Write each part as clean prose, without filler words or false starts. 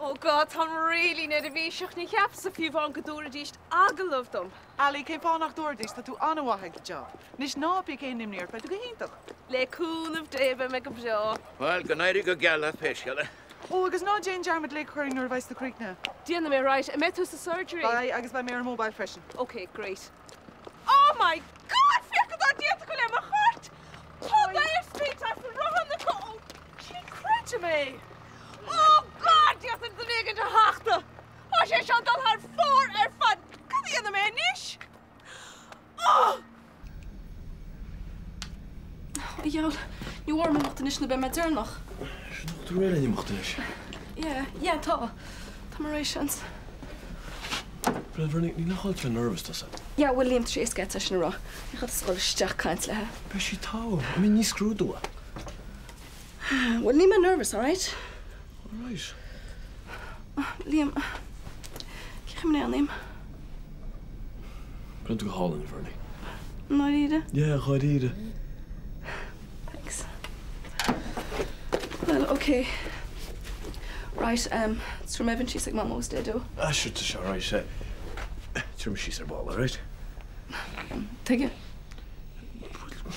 Oh God, táim really neirbhíseach. Ní cheapas fiú amháin go dtabharfaidís agallamh dom. Ali, cén fáth nach dtabharfaidís? Tá tú an-mhaith ag do job. Anois ná bíodh aon imní ort, beidh tú go hiontach. Le cúnamh Dé beidh mé go breá. Bhuel, go n-éirí go geal leat pé scéal é. Ó, agus ná déan dearmad glaoch orainn nuair a bheas tú críochnaithe. Déanfaidh mé, right. An mbeidh tú sa surgery? Beidh, agus beidh mé ar an mobile freisin. Ok, great. Oh my God! Féach cad tá déanta acu le mo chairt! Tá aer scaoilte as na rothain acu! Oh, ní chreidim é! Oh God! D'fhéadfainn duine éigin a thachtadh! Tá sé seo ag dul thar fóir ar fad! Cad a dhéanfaidh mé anois? Oh! A dhiabhail, ní mór dom imeacht anois nó beidh mé deireanach. Tá tú réidh le imeacht anois? Yeah, yeah, tá. Tá mé réidh, seans. Bhuel, Bernie, níl aon chall nervous tusa. Yeah, bhuel, Liam, tá sé éasca é sin a rá. Ní chaithfidh tusa dul isteach caint léi. Beidh sí togha. I mean, ní scrúdú é. Bhuel, níl mé nervous, alright? Alright. Liam, cén chaoi a ndéanaim? Breathnaíonn tú go hálainn, a Bhernie. I ndáiríre? Yeah, dháiríre. Thanks. Well, okay. Right, um, tabharfaidh mé uaim síos ag Mamó is Daideo. Ah, sure, tá sé alright. Tabharfaidh mé síos ar ball, alright? Tuige?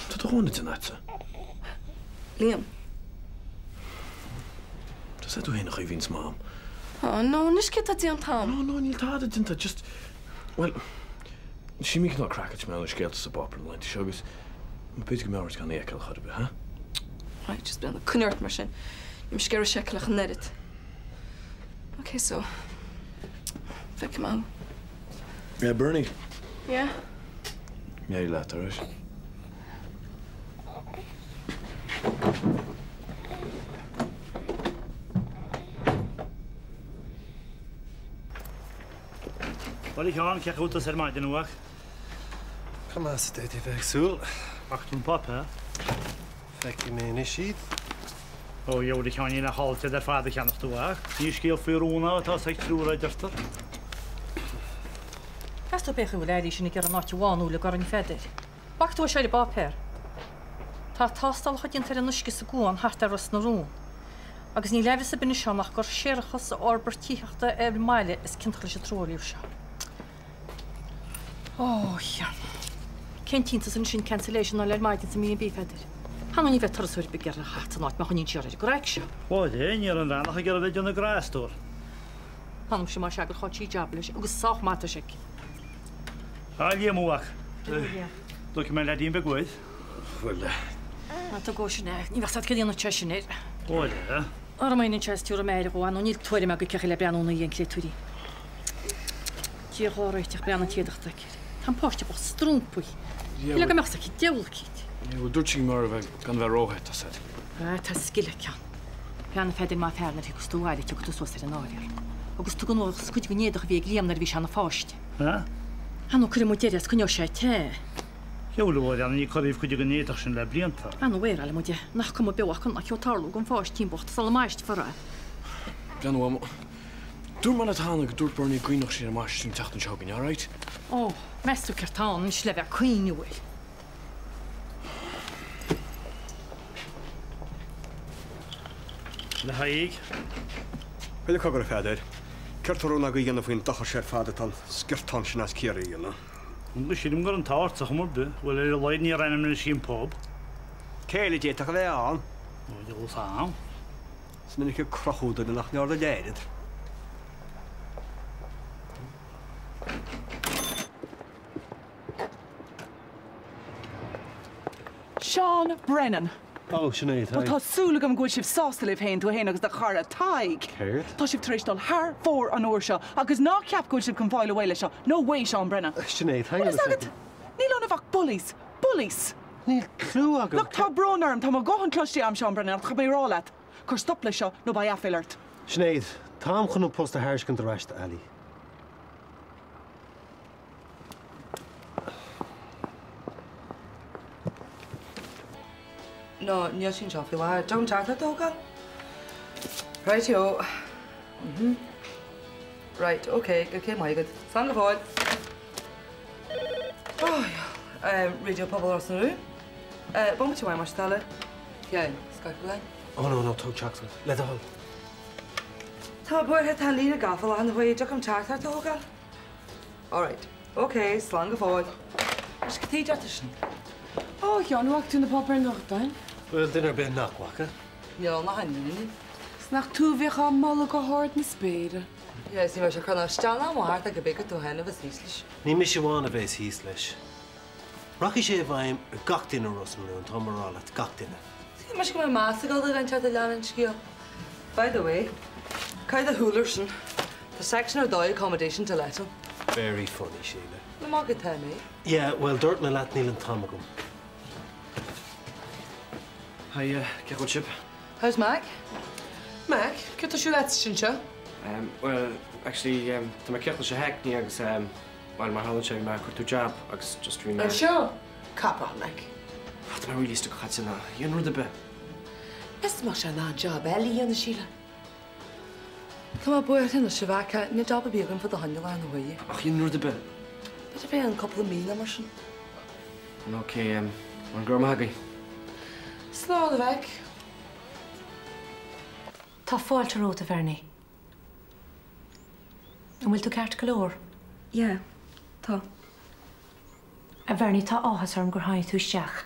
Tá do dhóthain déanta agatsa. Liam. Tá sé tú féin a chuimhíonns Mam. Oh no, anois céard tá déanta a'm? No, no, níl tada déanta, just, bhuel, sí mé cineál craiceáilte mar gheall ar scéalta sa bpáipéar na laethanta seo agus b'fhéidir go mbeadh ort gan é a fheiceáil chor ar bith, huh? Right, just breathnaigh, coinnigh ort mar sin. Níl mise ag iarraidh seiceáil ach an oiread. Ok, so, feicfidh mé thú. Yeah, Bernie. Yeah? Go n-éirí leat, alright? Bhuel, a Sheáin, cén chaoi a bhfuil tusa ar maidin, a mhac? Chomh maith is a d'fhéadfaí a bheith ag súil. Bhfaca tú an páipéar? Feicfidh mé anois iad. Ó, gheobhaidh a Sheáin, níl aon chall iad ar fad a cheannach do mhac. Ní scéal faoi rún é atá ag triúr a deirtear. Meas tú pé chaoi a bhfuil Eilís sin ag iarraidh an áit a bhánú le Gorn Pheadair? Bhfaca tú é seo ar an bpáipéar? Tá tástálacha déanta ar an uisce sa gcuan thart ar Ros na Rún. Agus níl aimhreas ar bith anois ann ach gur séarachas ó fhorbairt tithíochta ar an mbaile is ciontach leis an truailliú seo. Ó, a Thiarna. Cén t-iontas ansin cancellation a fháil ar maidin sa mB&B, Pheadair? Ar ndóigh ní bheidh turasóir ar bith ag iarraidh a theacht san áit má choinníonn siar ar an gcraic seo. Bhuel, ní raibh an bhean ach ag iarraidh a bheith ag déanamh grá, a stór. M'anamsa más ea gur chaill sí jab leis agus sách maith atá sé aici. A Liam, a mhac. Dóigh mé leaidín beag uaidh. Bhuel. Ná tug sin é. Ní bheadh a fhios agat cad a dhéanfadh sé sin air. Bhuel. Ara mbeinn anseo is tabharfaidh mé aire dhó, nó níl tuairim agat cé chaoi le breathnú ina dhiaidh an créatúirín. Dia dhá réiteach breathnaigh an t-éadach atá aici air. Tá an páiste bocht strompaithe. Shílfeá go mbeadh a fhios aici diabhal eicínt. Bhuel, dúirt sí go mb'fhearr a bheith gan bheith róthe, tá said. Ah, tá scil aici ann. Breathnaigh a Pheadair maith fear nuair a thiocfas tú abhaile tiocfaidh tú suas ar an áiléar. Agus tóg anuas cuid den éadach a bhí ag Liam nuair a bhí sé ina pháiste. Ah? Ah nó cuirfidh muid air é is coinneoidh sé te. Gheall a Mháire, ní cuireadh cuid den éadach sin le blianta. Ah nó aeráilfidh muid é. Nach cuma beo acu ná ceo tarlú don pháistín bocht sula mbaistfear é. Breathnaigh, dúirt mé leat cheana go dúirt Bernie go gcuimhneodh sé ar an mbaiste an tseachtain seo chugainn, alright? Ó, meas tú céard tá ann anois le bheith ag cuimhniú air. Le haghaidh. Bhuel, cogar, a Pheadair. Céard tá rún agaibh a dhéanamh faoin dochar seo ar fad atá an sciortán sin as Ciarraí a dhéanamh? Ní sílim go raibh an t-ádh ort ar chuma ar bith. Bhuel, ar a laghad ní raibh ainm anois an pub. Cé eile a d'fhéadfadh a bheith ann? Ó, níl fhios a'm. Is minic ag crochadh duine nach ndearna leid. Seán Brennan. Ó, Sinéad, Bhuel, tá súil agam go bhfuil sibh sásta libh féin, tú féin agus do chara Tadhg. Céard? Tá sibh tar éis dul thar fóir an uair seo agus ná ceap go bhfuil sibh chun fáil away leis seo. No way, Seán Brennan. Sinéad, hang on a Bhfuil fhios agat? second. Níl ionaibh ach bullies. Bullies! Níl clue agam. Look, tá brón orm, tá mo dhóthain cloiste a'm, Seán Brennan, ach tá mé ag rá leat, cuir stop leis seo nó beidh aiféala ort. Sinéad, táim chun an post a thairiscint ar ais d'Ali. No, níl sí anseo faoi láthair. Dom teach a tógáil? Right-o. Mhm. Right, ok, go cé maith agat. Slán go fóill. Oh, yeah. Raidió Pobal Ros na Rún. Bomaite amháin más toil leat. Ceann, Skype line. Oh no, no, tóg teach le do thoil. Tá mé buartha, tá an líne gafa ar ndóigh, an dtig liom teachtaireacht a thógáil? Alright. Ok, slán go fóill. Anois cad chuige a deir tú sin? Ó, a Sheáin, an bhfaca tú na páipéir nuachtáin? Bhuel, duine ar bith nach bhfaca. Níl ann ach an líne. 'S nach tú a bhíodh á moladh go hard na spéire. Yeah, is ní bheidh sé ag cur ná isteach ná amach ort ach go bhfeicfidh tú féin a bheas thíos leis. Ní mise amháin a bheas thíos leis. Rachaidh sé i bhfeidhm ar gach duine i Ros na Rún, táim á rá leat, gach duine. Shíl mise go mbeadh meas ag dul do dhuine inteacht a lean an scéal. By the way, caith do shúil air sin. Tá section ar dóigh accommodation to let ann. Very funny, Síle. Ní maith go tá mé. Yeah, bhuel, dúirt mé leat níl an t-am agam. Hiya, cén chaoi a bhfuil sibh? How's Mac? Mac, céard tá ar siúl agat anseo? Bhuel, actually, tá mé ag tíocht leis an Hackney agus, bhuel, mar tharlaíonn sé, bhí mé ag cuartú job agus just bhí mé. Anseo? Cop on, Mac. Tá mé really stuck caite ná dhéan rud ar bith. Is maith sé ná job eile a dhéanamh, Síle. Tá mé buartha anois a Mhac, níl job ar bith agam fá do choinne lá nó oíche. Ach dhéan rud ar bith. B'fhéidir fé an cúpla mí nó mar sin. Ok, bhuel, go raibh maith agaibh. Slán, a Mhac. Tá fáilte romhat, a Bhernie. An bhfuil tú ceart go leor? Yeah, tá. A Bhernie, tá áthas orm gur tháinig tú isteach.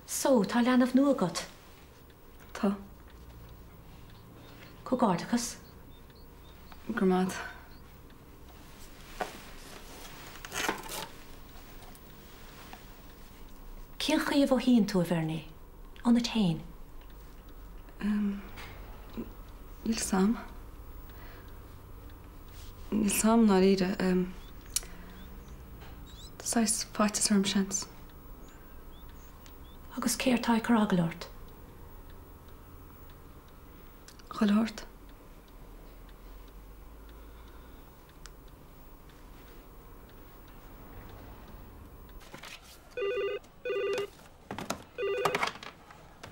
So, tá leanbh nua agat? Tá. Comhghairdeachas. Go raibh maith agat. Cén chaoi a mhothaíonn tú, a Bhernie? Ionat féin? Níl 'fhios a'm. Níl 'fhios a'm ndáiríre. Tá saghas faitíos orm, seans. Agus céard tá ag cur eagla ort? Chuile shórt.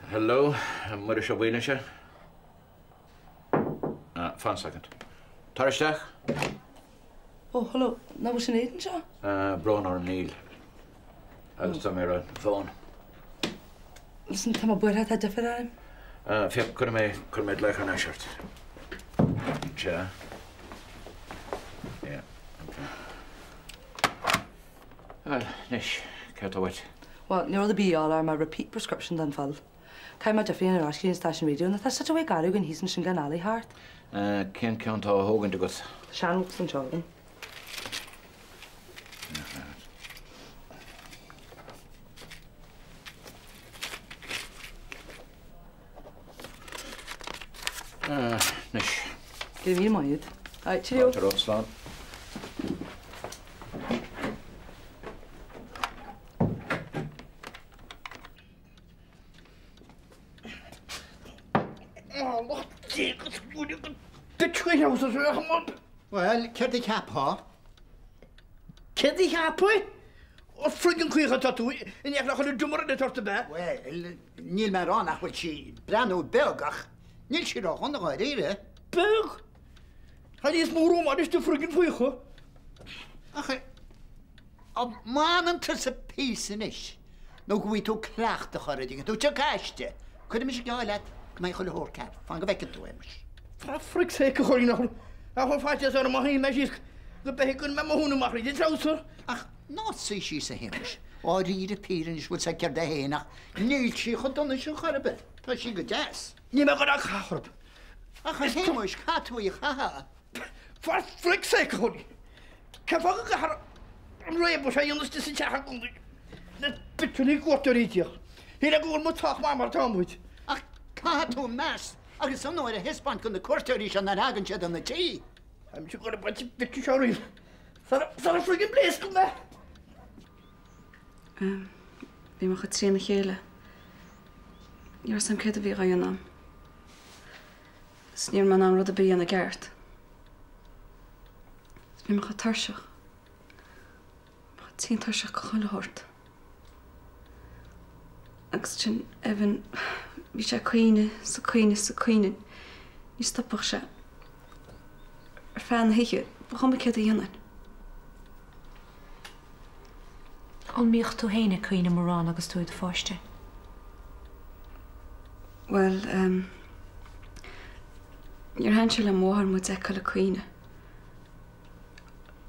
Hello, Muiris Ó Baoill anseo. Fan soicind. Tar isteach. Ó, hello, nach bhfuil Sinéad anseo? Brón orm, níl. Agus tá mé ar an bhfón. Listen, tá mé buartha, tá deifir orm. Féach, cuirfidh mé, cuirfidh mé glaoch thar n-ais ort. Sea. Yeah, okay. Bhuel, anois, céard atá uait? Bhuel, níl rud ar bith a dhíobháil orm ach repeat prescription don phuil. Caithfidh mé deifir a dhéanamh ar ais go dtí an stáisiún raidió nó tá such a way garbh againn thíos ansin gan Ali thart. Cén ceann atá á thógaint agat? Tá seanbhocsa anseo agam. Anois. Go raibh míle maith agat. Alright, cheerio. Fáilte romhat, slán. Bhuel, céard a cheapfá? Céard a cheapfaí? Ó friggin caoch atá tú, in éacht le chuile diomar eile tort ab ea? Bhuel, níl mé ag rá nach bhfuil sí ag breathnú beag ach níl sí ródhona dháiríre. Beag? Tá níos mó rúm anois do friggin faocha. Ach An bhfanann tusa píosa anois nó go bhfaighidh tú cleachtadh orthu, an dtuigeann tú. Tiocfaidh aisti. Cuirfidh mise geall leat go mbeidh chuile shórt ceart. Fan go bhfeicfidh tú, a Shéamais. For fric's sake, a Chóilín, nach bhfuil faitíos orm má shuíonn mé síos go beithígh go mbeidh mo thúin amach thríd an treabhsar. Ach ná suigh síos, a Shéamais. Dháiríre píre anois, bhfuil 's a'd céard é fhéin ach níl sí chomh dona sin chor ar bith. Tá sí go deas. Níl mé ag dul á caitheamh orm. Ach a Shéamais, caithfidh tú í a chaitheamh. For fric's sake, a Chóilín. Cén fáth go gcaithfear an réabadh seo a dhéanamh istigh sa teach i gcónaí le bitseanna cuairteoirí a tíocht? Shíl go bhfuil muid sách maith mar atá muid. Ach caithfidh tú meas agus onóir a thaispeáint do na cuairteoirí seo nuair a thagann siad 'na tí. Tá mise ag dul ag baint an bhitse seo riamh sara friggin bpléascann mé. Bhí mé chomh trína chéile. Ní raibh 's a'm céard a bhí á dhéanamh a'm. 'S ní raibh mé in ann rud ar bith a dhéanamh i gceart. 'S bhí mé chomh tuirseach. Chomh tinn tuirseach de chuile shórt. Agus ansin Evan, bhí sé ag caoineadh 's ag caoineadh 's ag caoineadh. Ní stopfadh sé. Ar feadh na hoíche, ba chuma céard a dhéanfainn. An mbíodh tú féin ag caoineadh mórán agus tú i do pháiste? Bhuel, ehm. Níor thaitin sé le mo mháthair muid a fheiceáil ag caoineadh.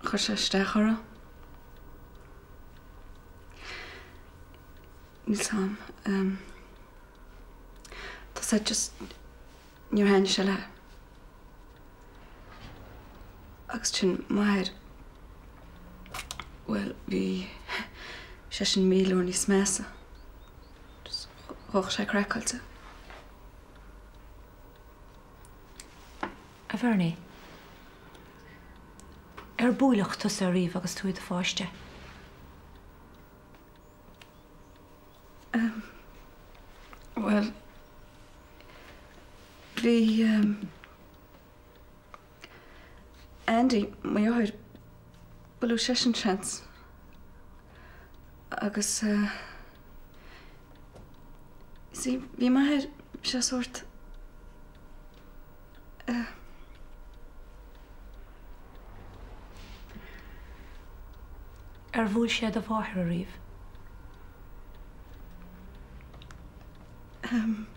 Chuir sé isteach uirthi. Níl 's a'm. Tá sé just, níor thaitin sé léi. Agus sin m'athair, bhuel, bhí seisean 1000 uair níos measa. Just dhódh sé craiceáilte. A Bhernie, ar buaileadh tusa ariamh agus tú i do pháiste? Ehm, bhuel, bhí, ehm, Andy, mo dheartháir, buaileadh seisean seans. Agus, eh, see, bhí m'athair, bhí sé sórt, eh. Ar bhuail sé do mháthair ariamh? Ehm.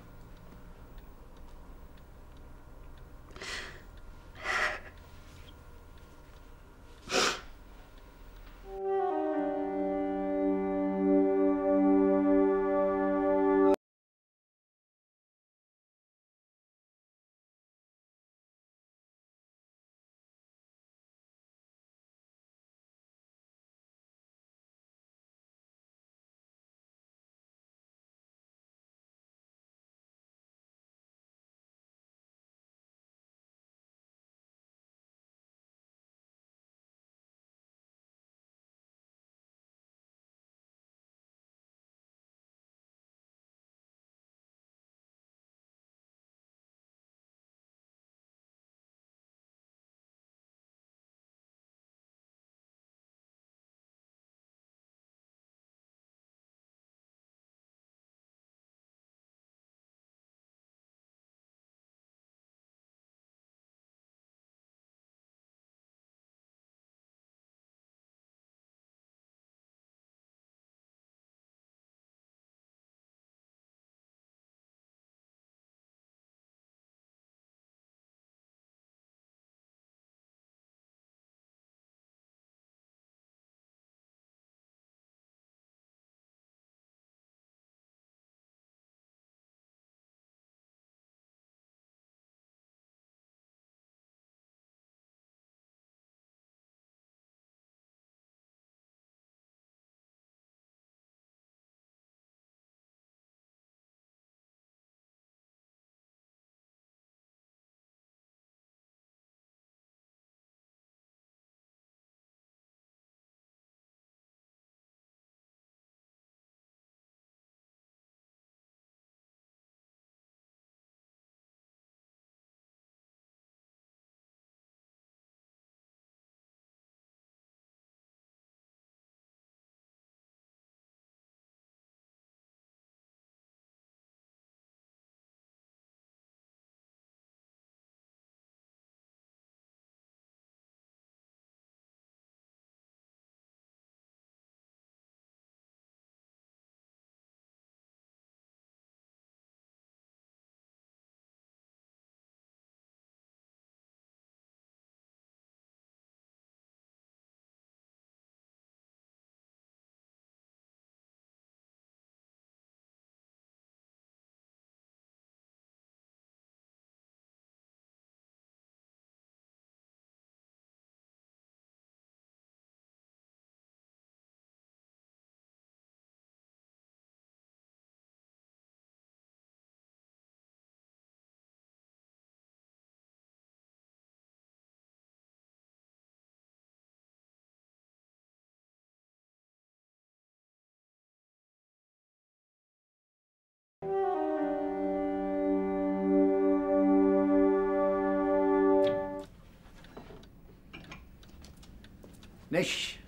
Anois,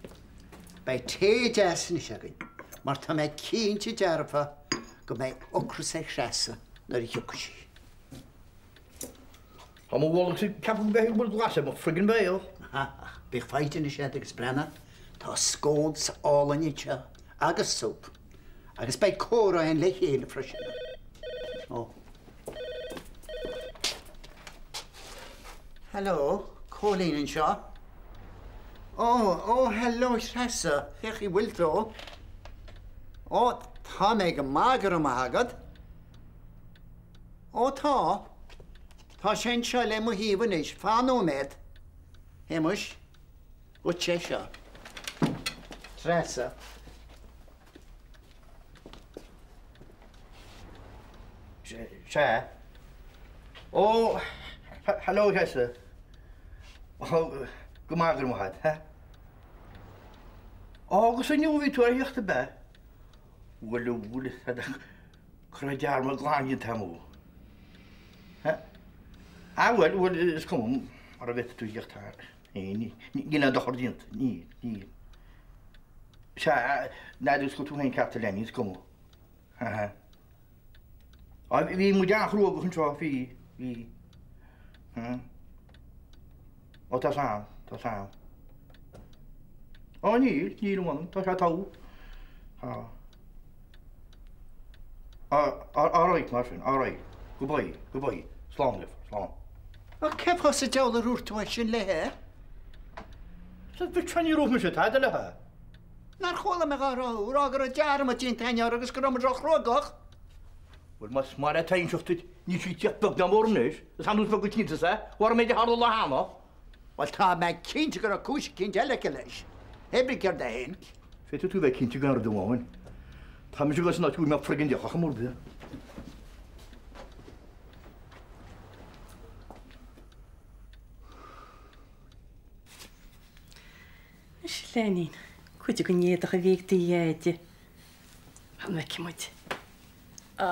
beidh tae deas anois againn, mar tá mé cinnte dearfa go mbeidh ocras ar Threasa nuair a thiocfaidh sí. Tá mo bholg ag ceapadh go mbeidh an glas ar mo friggin béal. Ach bíodh foighid anois agat agus breathnaigh, tá scones álainn anseo agus súp. Agus beidh comhrá againn le chéile freisin. Ó. Hello, Cóilín anseo. Ó, ó, hello Treasa, cén chaoi a bhfuil tú? Ó, tá mé go maith, go raibh maith agat. Ó tá. Tá sé anseo le mo thaobh anois, fan nóiméad. Shéamuis, dhuitse é seo. Treasa. Sea. Ó, hello, Treasa. Ó, go maith, go raibh maith agat, ha? Ó, agus inniu bhí tú ar theacht ab ea? Bhuel, bhuel, go raibh dearmad glan déanta agam. Ha? Ah, bhuel, bhuel, is cuma mar a bhféadfaidh tú theacht thar. Níl aon dochar déanta, níl, níl. Sea, n'fheadar is go tú féin ceart a Lenny, is cuma. Ha ha. Á, bhí muid an-chruógach anseo, bhí, bhí. Ha. Ó, tá's a'm, tá's a'm. Ó, níl, níl a mh'anam, tá sé togha. Tá. Alright mar sin, alright. Goodbye, goodbye. Slán libh, slán. Ach cén fáth sa diabhal ar dhúirt tú é sin léi? Sea, bhí ní raibh mise tada léi. Nár chuala mé dhá rá thú, rá go raibh dearmad déanta againn uirthi agus go raibh muid róchruógach? Bhuel, más maith leat a inseacht duit, níl sí ag tíocht beag ná mór anois. Is annamh beag go cinnte is é. Mhara méid a tharla lá cheana. Bhuel, tá mé cinnte go raibh cúis eicínt eile aici leis. Hé brí céard é fhéin. Féadfaidh tú bheith cinnte gan rud amháin. Tá mise ag dul san áit go bhfuil mé friggin deoch ach an rud. Anois, a Leinín, cuid den éadach a bhí ag do dheaide. An bhfeicfidh muid? Á,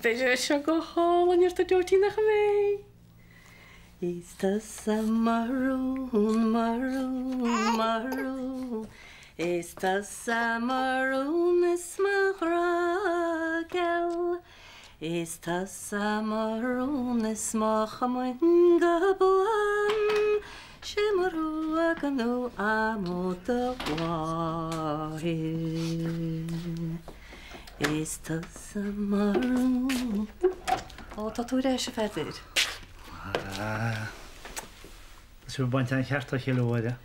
beidh sé seo go hálainn ort, a Dóitín, nach mbeidh? Is tusa mo rún, mo rún, mo rún, Is tusa mo rún is mo ghrá geal, Is tusa mo rún is mo chomaoin go buan, 'Sé mo rogha gnó am ó do mháthair. Is tusa mo rún. Ó, tá tú ar ais, a Pheadair. Ah, tá sibh ag baint an-cheart dá chéile, a Mháire.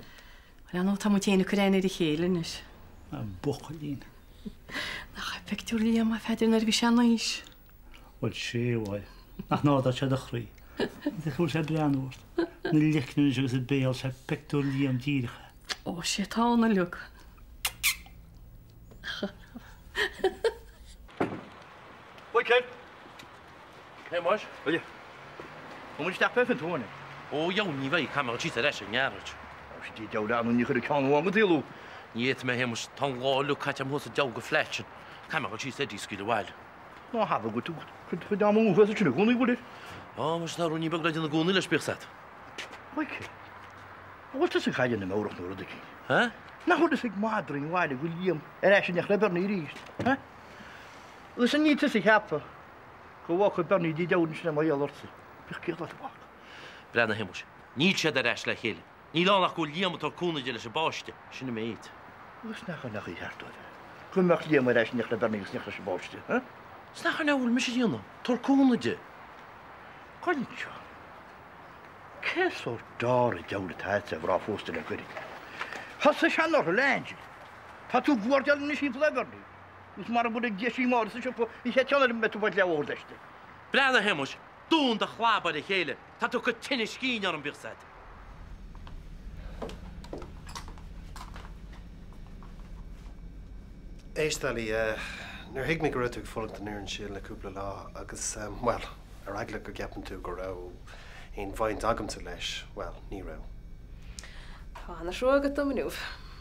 Bhuel, ar ndóigh, tá muid féin ag cur aithne ar a chéile anois. An buachaillín. Nach é pictiúr Liam, a Pheadair, nuair a bhí sé in aois? Bhuel, sé, a Mháire. Nach n-ardódh sé do chroí? An bhfuil sé ag breathnú ort? Na leicne anois agus an béal, sé pictiúr Liam díreach é. Ó, sé atá ann uilig. Michael! Shéamuis? Oye. An bhfuil isteach fé finn tú, Áine? Ó, dheabhail, ní bheidh, caithfidh mé a dhul síos ar ais ar an ngearáid. Ó, sé Dia deabhail ann, ní chuirfidh ceann amháin go díolú. Ní fhéadfaidh mé, a Shéamuis, tá an lá uilig caite agam thuas sa deabhal de flat sin. Caithfidh mé a dhul síos ar díscaoileadh abhaile. Ná habair go bhfuil tú cuid am amú thuas ansin i gcónaí, bhfuil? Á, muise, tá ruainnín beag le déanamh i gcónaí leis, bíodh 's a't. Michael, an bhfuil tusa ag cailleadh na meabhrach nó rud eicínt? Hah? Nach bhfuil fhios ag madraí an bhaile go bhfuil Liam ar ais in éineacht le Bernie arís, hah? Agus an ní tusa a cheapadh go bhfágfadh Bernie Dé deabhail ansin é mar gheall ortsa. Bíodh céad leat amach. Breathnaigh, a Shéamuis, níl siad ar ais le chéile. Níl ann ach go bhfuil Liam ag tabhairt cúnamh di leis an bpáiste. Sin an méid. Agus nach in nach í cheart dóibh é go mbeadh Liam ar ais in éineacht le Bernie agus in éineacht leis an bpáiste, huh? 'S nach in é a bhfuil mise a dhéanamh, tabhairt cúnamh di. Gabh anseo. Cé sórt dara diabhal atá agat a mhná phósta le goirid? Thosaigh sé anuraidh le Angel. Tá tú ag guairdeall anois thimpeall ar Bhernie. Is mara bhfuil ag deis í Máire sa siopa an chéad cheann eile a mbeidh tú ag baint leath bhóthair aisti. Breathnaigh, a Shéamuis, dún do chlab ar a chéile. Tá tú ag cur tinnis cinn orm, bíodh 's a't. Éist, Ali, níor thuig mé go raibh tú ag fulaingt an oiread sin le cúpla lá agus, bhuel, ar eagla go gceapann tú go raibh aon bhaint agamsa leis, bhuel, ní raibh. Tá ana-thrua agat dom inniu.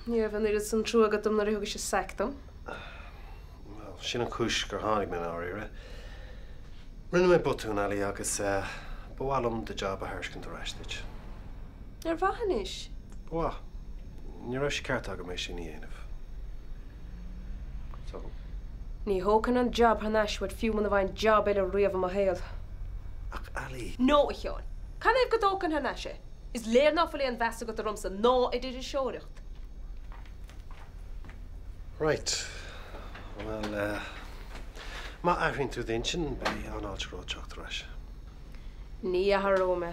Ní raibh an oiread san trua agat dom nuair a thugais an sack dom. Bhuel, sin an chúis gur tháinig mé i ndáiríre. Rinne mé botún, Ali, agus ba mhaith liom do jab a thairiscint ar ais duit. Ar mhaith anois? Ba mhaith. Ní raibh sé ceart agam é sin a dhéanamh. So. Ní thógfainn an jab thar n-ais uait fiú muna bhfaighinn jab eile riamh i mo shaol. Ach Ali. No, a Sheáin. Canathaobh go dtógfainn thar n-ais é? Is léir ná fuil aon mheas agat ormsa ná ar iriseoireacht. Right. Bhuel, eh, má athraíonn tú d'intinn, beidh an-fháilte romhat teacht ar ais. Ní athróidh mé.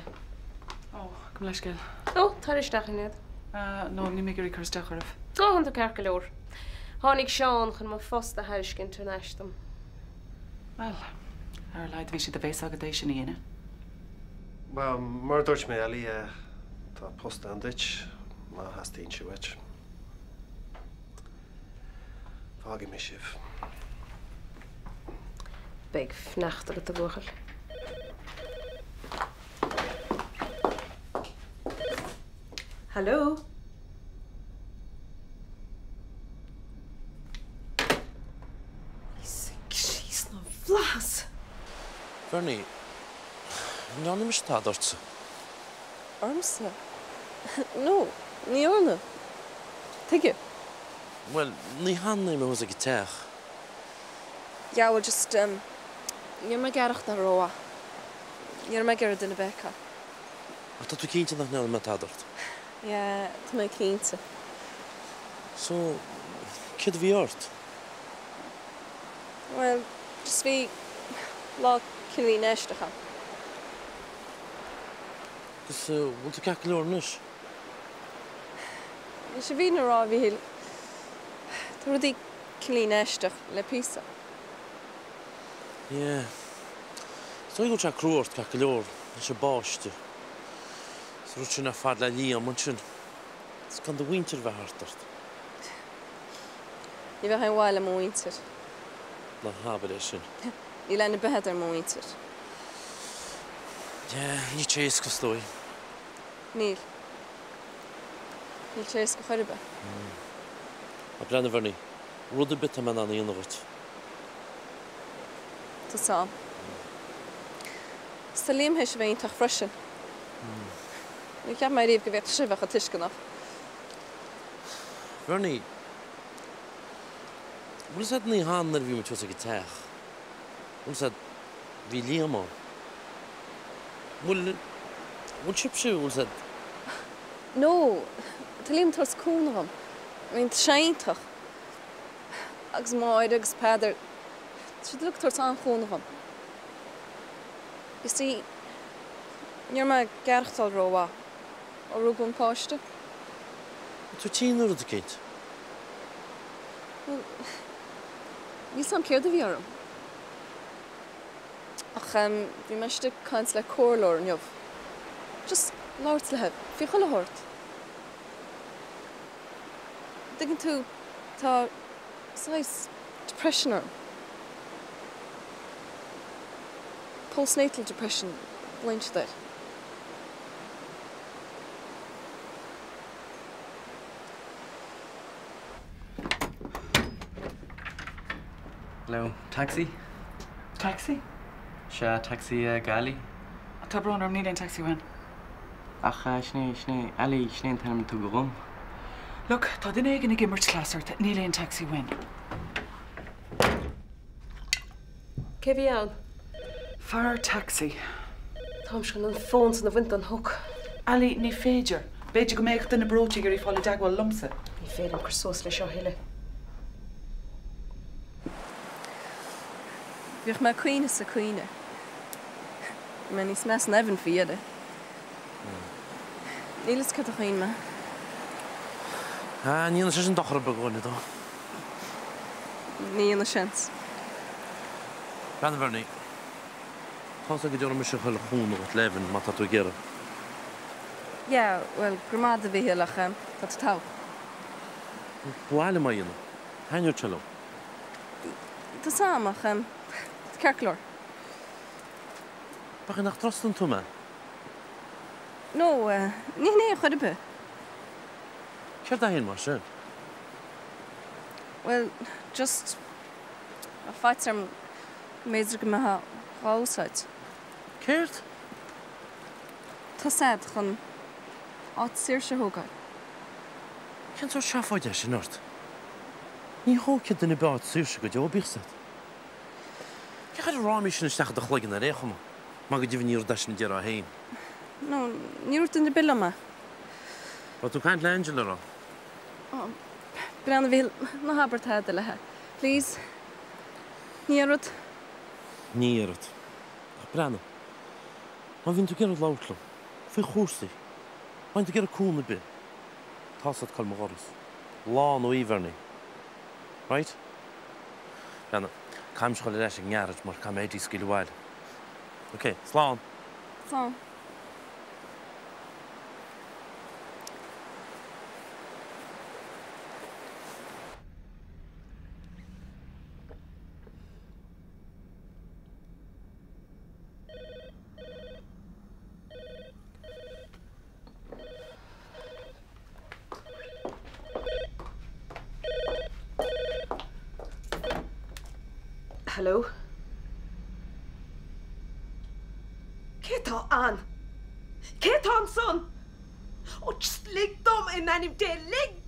Ó, gabh mo leithscéal. Ó, tar isteach, a Shinéad. Ah, no, níl mé ag iarraidh cur isteach oraibh. Ó, tánn tú ceart go leor. Tháinig Seán chun mo phost a thairiscint thar n-ais dom. Bhuel, ar a laghad bhí sé de bhéasa agat é sin a dhéanamh. Bhuel, mar a dúirt mé, Ali, tá post ann duit, má theastaíonn sé uait. Fágfaidh mé sibh. Beidh fanacht agat, a bhuachaill. Hello? Íosa Críost na bhFlaitheas! Bernie, an ndearna mise tada ortsa? Ormsa? No, ní dhearna. Tuige? Bhuel, ní hannamh mé thuas ag an teach. Yeah, well just, um, ní raibh mé ag aireachtáil rómhaith. Ní raibh mé ag iarraidh duine ar bith a fheiceáil. Ach tá tú cinnte nach ndearna mé tada ort? Yeah, tá mé cinnte. So, céard a bhí ort? Bhuel, just bhí lá cineáilín aisteach ann. Agus bhfuil tú ceart go leor anois? Leis an bhfírinne a rá, a Mhíchíl, tá rudaí cineáilín aisteach le píosa. Yeah. Is dóigh go bhfuil sé crua ort ceart go leor, leis an bpáiste. Is an rud sin ar fad le Liam ansin. Is gan do mhuintir bheith thart ort. Ní bheadh aon mhaith le mo mhuintir. Ná habair é sin. Níl aithne ar bith agat ar mo mhuintir. Yeah, níl sé éasca is dóigh. Níl. Níl sé éasca chor ar bith. Ach breathnaigh a Bhernie, rud ar bith atá mé in ann a dhéanamh dhuit. Tá 's a'm. Is tá Liam théis a bheith iontach freisin. Níor cheap mé ariamh go bhféadfadh sé a bheith chomh tuisceanach. Bernie, bhfuil 'fhios a'd an oíche nuair a bhí muid thuas ag an teach, bhfuil 'fhios a'd, bhí Liam ann. Bhfuil, bhfuil sibhse, bhfuil 'fhios a'd. No, tá Liam ag tabhairt cúnamh dhom. I mean, tá sé iontach. Agus Máire agus Peadar, tá siad uilig ag tabhairt an-chúnamh dhom. You see, ní raibh mé ag aireachtáil rómhaith ó rugadh an páiste. An tú tinn nó rud eicínt? Bhuel, níl 's a'm céard a bhí orm. Ach bhí mé istigh ag caint le comhairleoir inniu. Just labhairt léi faoi chuile shórt. Tuigeann tú, tá saghas depression orm. Postnatal depression a ghlaonn siad air. Hello, taxi? Taxi? Sea, taxi go Ali. Tá brón orm, níl aon taxi uainn. Ach sin é, sin é, Ali, sin é an t-ainm a tugadh dhom. Look, tá duine éigin ag imirt cleas ort, níl aon taxi uainn. Cé a bhí ann? Fear taxi. Táimse chun an fón san a bhaint den hook. Ali, ní féidir. B'fhéidir go mbeadh duine breoite ag iarraidh fáil i dteagmháil liomsa. Ní féidir liom cur suas le seo a thuilleadh. Bhíodh mé ag caoineadh is ag caoineadh. Bhí mé níos measa ná Evan faoi dheireadh. Níl fhios cad a chaoin mé. Ah, ní dhéanann sé sin dochar ar bith do dhuine, though. Ní dhéanann seans. Breathnaigh a Bhernie. Tá's agat go dtabharfaidh mise chuile chúnamh dhuit le Evan má tá tú ag iarraidh. Yeah, bhuel, go raibh maith agat a Mhíchíl ach tá tú togha. Ba mhaith liom é a dhéanamh. Thaitneodh sé liom. Tá 's a'm ach tá ceart go leor. B'fhéidir nach dtrustann tú mé? No, ní hin é ar chor ar bith. Céard é féin mar sin? Bhuel, just, tá faitíos orm go mb'fhéidir go mbeifeá dhá úsáid. Céard? Tá's a'd, chun áit saoirse a thógáil. Cén sórt seafóid é sin ort? Ní thógfaidh duine ar bith áit saoirse go deo, bíodh 's agat. Cé chuir an fhrámaí sin isteach i do chloigeann ar aon chuma? Mar go deimhin ní rud é sin a déarfá féin. No, ní dúirt duine ar bith liom é. Raibh tú ag caint le Angela, an raibh? Ó, breathnaigh a Mhíchíl, ná habair tada léi. Please. Ní déarfad. Ní déarfad. Ach breathnaigh. Má bhíonn tú ag iarraidh labhairt liom, Faoi chúrsaí. Má bhíonn tú ag iarraidh cúnamh ar bith, tá's agat cá bhfuil mo dhoras. Lá nó oíche, a Bhernie. Right? Breathnaigh, caithfidh mise a dhul ar ais ag an ngearáid mar caithfidh mé Eddie a scaoileadh abhaile. Ok, slán! Slán. Hello? Cé tá ann? Cé tá ansan? Ó, just lig dom, in ainm Dé, lig!